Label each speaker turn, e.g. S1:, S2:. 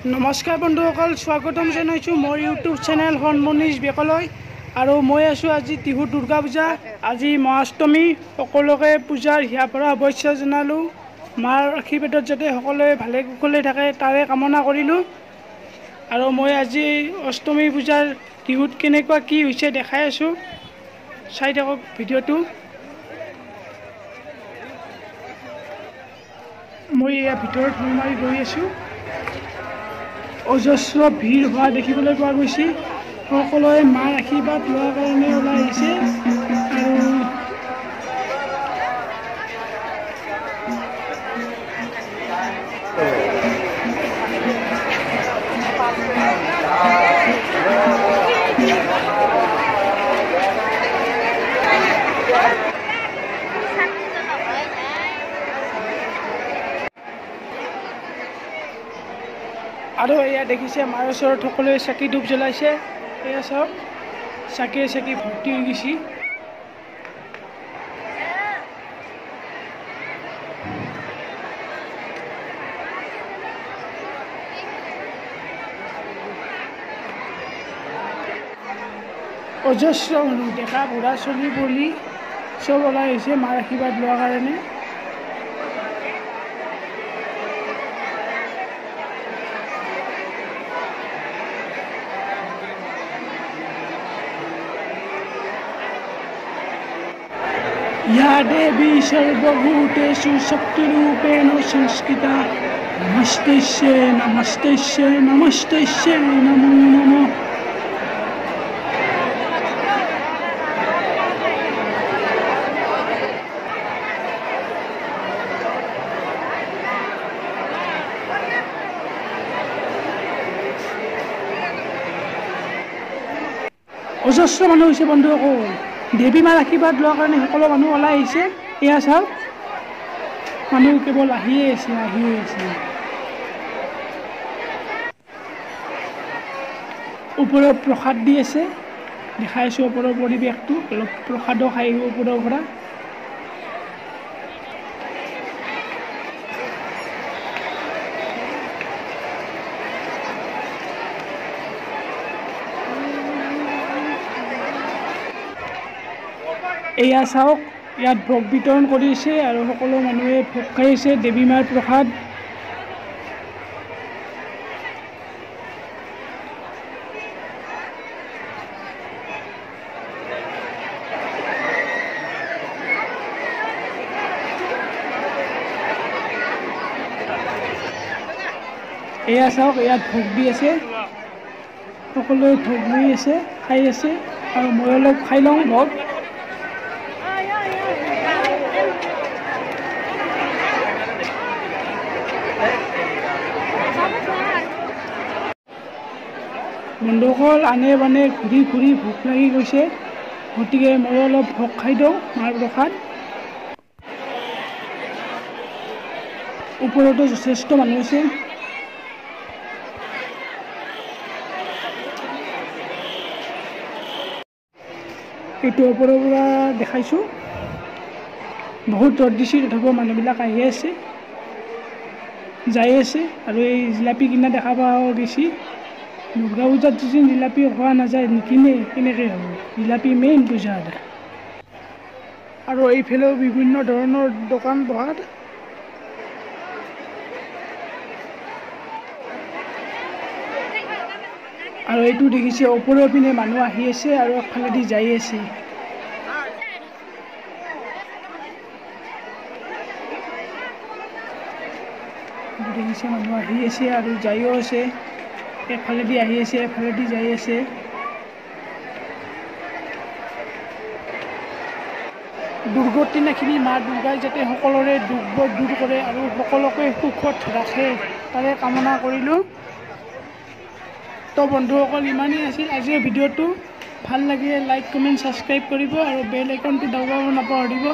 S1: নমস্কাৰ বন্ধুসকল, স্বাগতম জনাইছোঁ মোৰ ইউটিউব চেনেল সন্মনীষ বেকলৈ। আৰু মই আছোঁ আজি টিহু দুৰ্গা পূজা, আজি মহাষ্টমী। সকলোকে পূজাৰ হিয়াৰ পৰা শুভেচ্ছা জনালোঁ। মাৰ আশীৰ্বাদত যাতে সকলোৱে ভালে কুশলে থাকে তাৰে কামনা কৰিলোঁ। আৰু মই আজি অষ্টমী পূজাৰ টিহুত কেনেকুৱা কি হৈছে দেখাই আছোঁ, চাই থাকক ভিডিঅ'টো। মই ইয়াৰ ভিতৰত সোমাই গৈ আছোঁ। অজস্ৰ ভিৰ হোৱা দেখিবলৈ পোৱা গৈছে। সকলোৱে মাৰ আশীৰ্বাদ লোৱাৰ কাৰণে ওলাই আহিছে। আৰু আৰু এয়া দেখিছে মাৰ ওচৰত সকলোৱে চাকি ধূপ জ্বলাইছে। এয়া চাওক, চাকিয়ে চাকি ভৰ্তি হৈ গৈছে। অজস্ৰ মানুহ, ডেকা বুঢ়া চলি বলি চব ওলাই আহিছে মাৰ আশীৰ্বাদ লোৱাৰ কাৰণে। या देवी सर्वभूतेषु शक्तिरूपेण संस्थिता, नमस्तस्यै नमस्तस्यै नमस्तस्यै नमो नमः। অজস্ৰ মানুহ হৈছে বন্ধুসকল। দেৱী মাৰ আশীৰ্বাদ লোৱাৰ কাৰণে সকলো মানুহ ওলাই আহিছে। এয়া চাওক, মানুহ কেৱল আহিয়ে আছে, আহিয়ে আছে। ওপৰত প্ৰসাদ দি আছে, দেখাই আছোঁ ওপৰৰ পৰিৱেশটো। অলপ প্ৰসাদো খাই আহিব ওপৰৰ পৰা। এয়া চাওক, ইয়াত ভোগ বিতৰণ কৰিছে আৰু সকলো মানুহে ভোগ খাই আছে দেৱী মাৰ প্ৰসাদ। এয়া চাওক, ইয়াত ভোগ দি আছে, সকলোৱে ভোগ লৈ আছে, খাই আছে। আৰু মই অলপ খাই লওঁ ভোগ। বন্ধুসকল, আনে বানে ঘূৰি ঘূৰি ভোক লাগি গৈছে, গতিকে মই অলপ ভোগ খাই দিওঁ মাৰ প্ৰসাদ। ওপৰতো যথেষ্ট মানুহ আছে। এইটো ওপৰৰ পৰা দেখাইছোঁ, বহুত ৰ'দ দিছে, তথাপিও মানুহবিলাক আহি আছে, যাই আছে। আৰু এই জিলাপি কিনা দেখা পোৱা গৈছে। দুৰ্গা পূজাত যদি জিলাপি খোৱা নাযায়, নিকিনে কেনেকৈ হ'ব? জিলাপি মেইন পূজাত। আৰু এইফালেও বিভিন্ন ধৰণৰ দোকান পোহাৰ। আৰু এইটো দেখিছে, ওপৰৰ পিনে মানুহ আহি আছে আৰু একফালেদি যাই আছে। দেখিছে মানুহ আহি আছে আৰু যায়ো আছে, একফালেদি আহি আছে, এফালেদি যাই আছে। দুৰ্গতিনাশিনী মা দুৰ্গাই যাতে সকলোৰে দুখবোৰ দূৰ কৰে আৰু সকলোকে সুখত ৰাখে তাৰে কামনা কৰিলোঁ। তো বন্ধুসকল, ইমানেই আছিল আজিৰ ভিডিঅ'টো। ভাল লাগিলে লাইক, কমেণ্ট, ছাবস্ক্ৰাইব কৰিব আৰু বেল আইকনটো দবাব নাপাহৰিব।